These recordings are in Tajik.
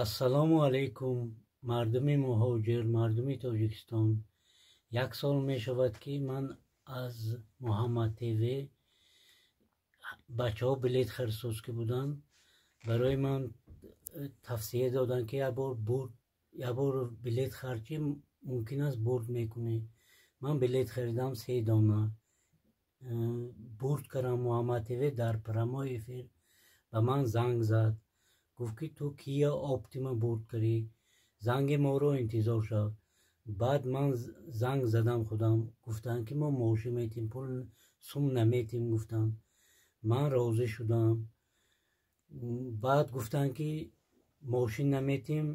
Ассалому алайкум, мардуми муҳоҷир, мардуми Тоҷикистон. Як сол мешавад, ки ман аз Муҳаммад ТВ бачаҳо билет харисоз ки буданд, барои ман тавсия доданд, ки як бор билет харчи, мумкин аст, бурд мекунӣ. Ман билет харидам се дона. Бурд кардам. Муҳаммад ТВ дар прямой эфир ба ман занг зад, гуфт, ки ту Кия Оптима бурд кардӣ, занги моро интизор шав. Баъд ман занг задам худам, гуфтанд, ки мо мошин метим, пул сум наметим, гуфтанд. Ман розӣ шудам. Баъд гуфтанд, ки мошин наметим,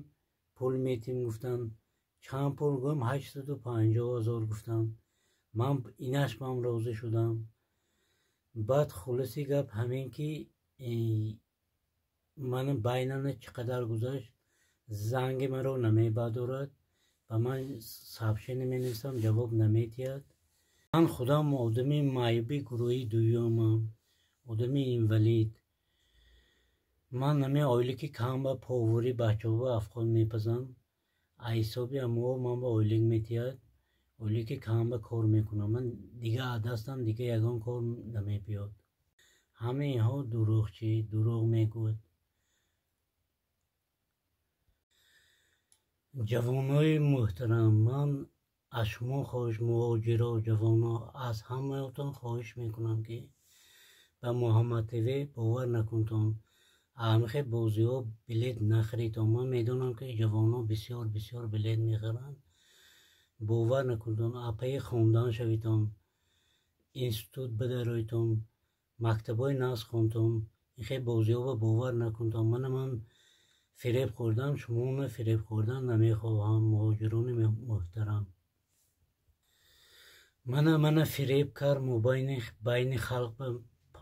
пул метим, гуфтанд. Чанд пул гӯям, 850 000 гуфтанд. Ман инаш ман розӣ шудам. Баъд хулоси гап ҳамин, ки ман байнана чӣ қадар гузашт, занги маро намебардорад, ба ман сообщение менависам, ҷавоб наметиҳад. Ман худам одами маъюби гурӯҳи дуюмам, одами инвалид. Ман ҳамин ойлики кам ба повари бачаҳо афғон мепазам. Аз ҳисоби ҳамоҳо ман ба ойлик метиҳад. Ойлики кам ба кор мекунам. Ман дига аз дастам дига ягон кор намебиёд. Ҳамаи инҳо дурӯғчӣ, дурӯғ мегӯяд. Ҷавонои муҳтарам, ман аз шумо хоҳиш, муҳоҷиро, ҷавоно, аз ҳамаётон хоҳиш мекунам, ки ба Муҳаммад ТВ бовар накунтон, ҳамихе бозиҳо билет нахаридон. Ман медонам, ки ҷавоно бисёр бисёр билет мехаранд. Бовар накунтон, апаи хондан шавитон, институт бидароитон, мактабҳои нағз хонтон, инхе бозиҳо бовар накунтон. Мана ман фиреб хӯрдам, шуморо фиреб хӯрдан намехоҳам, муҳоҷирони муҳтарам. Мана фиреб кард мобайни байни халқ.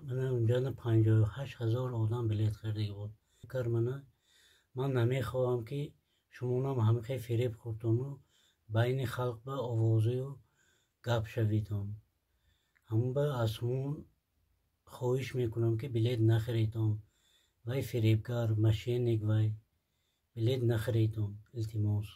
Мана унҷана 58 000 одам билет харида буд. Кар мана ман намехоҳам, ки шумонам ҳамихе фиреб хӯртону байни халқ ба овозаю гап шавитон. Ҳамон ба аз шумо хоҳиш мекунам, ки билет нахаритон. Вай фиребгар, мошенник, вай билет нахаритон, илтимос.